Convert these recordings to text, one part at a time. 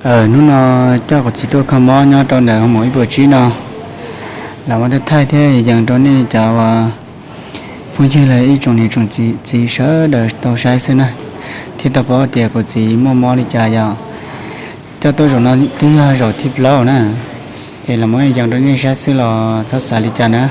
Hnub no coj kuv txiv tuaj kho mob nyob rau ntawm hoo maum ib puas tsib no, los muab thaij thaij thiab yees rau nej cov uas phooj ywg los ib tsoom niam tsoom txiv sawv daws tau saib xwb na, thiab tau paub tias kuv txiv muaj mob li cas yom. Coj tuaj zaum no twb yog zaum thib plaub na, es los muab yees rau nej saib xwb los txhob xav li cas na.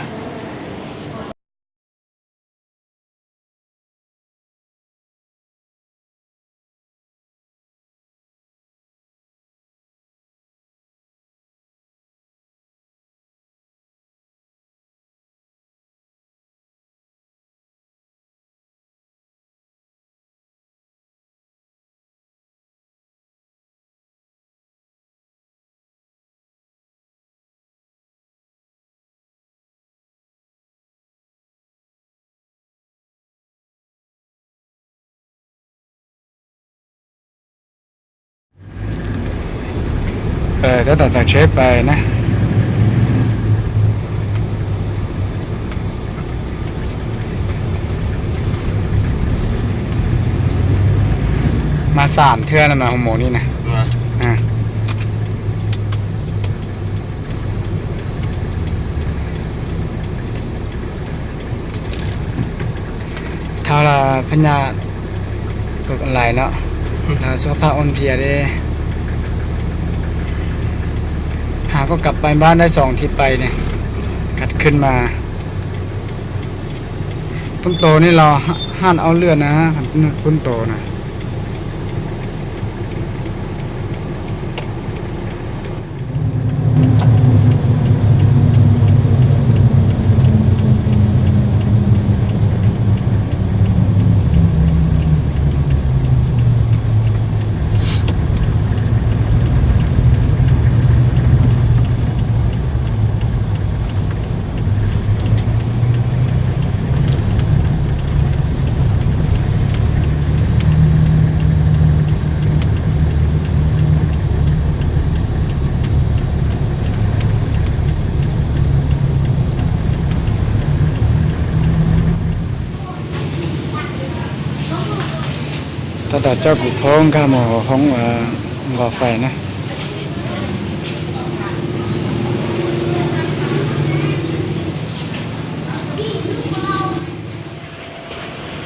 Tab tom taug tsheb pais na. Mas xam thiab no mas hoo maum li na. Thau los phab nyas kom lais no, los xub phaj ua npias li. Hab koj kam pais npab ntaib xoom thiab pais ne, kam khwb mas. Tub tos nej los haj au lwj na, tub tos na. Tab tom coj kuv phob nkag mus hauv hoob nqos fais na.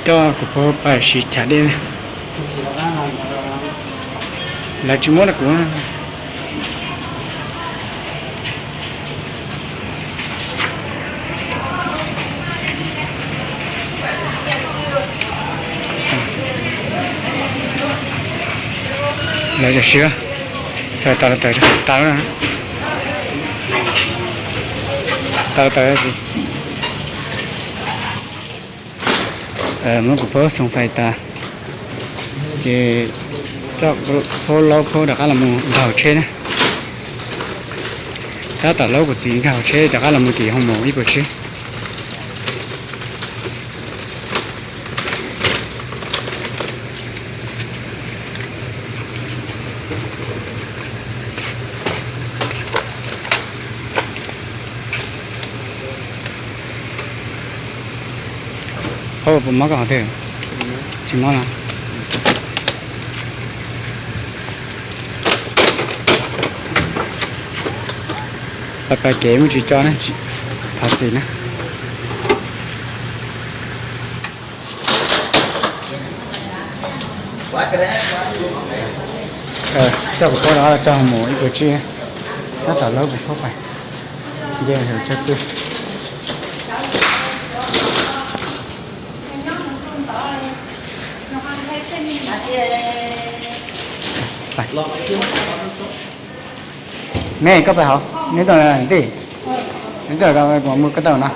Coj kuv phob pais siv chav dej na. Lawv tsis muab rau kuv. Lawv tsis siv. Tas tas tas tas tas. Muab kuv phob xoom fais tas, ces coj phob laub phob rov qab los mus nkag hauv tsheb na. Tab tom laub kuv txiv nkag hauv tsheb rov qab los mus tim hoo maum ib puas tsib. Phob puas mob koj qhov twg? Tsis mob no. Pais pais kev muaj tsis co na, thov txim na. Coj kuv phob rov qab los txog hoo maum ib puas tsib, tab tom laub kuv phob pais, nce hauv tsheb pw. Ne koj pais hauv, neb tuaj tij, neb tuaj kuv mus koj tau na.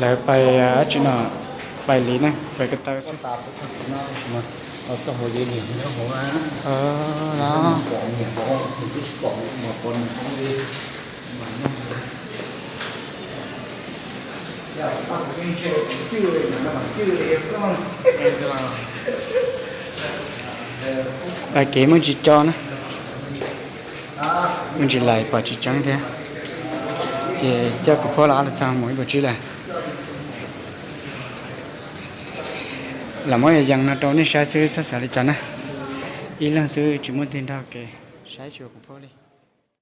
Lawv pais dab tsi no, pais li ne, pais ko taw xwb. Lais kev muaj tsis co na, muaj tsis lais pom tsis tseeb thiab. Ces coj kuv phuab los ob lub txog mus ib puas tsib lawm. Los muab yees no rau nej saib xwb txhob xav li cas na. Ib leeg xwb tsis muaj twg nrog kev saib xyuas kuv phuab li.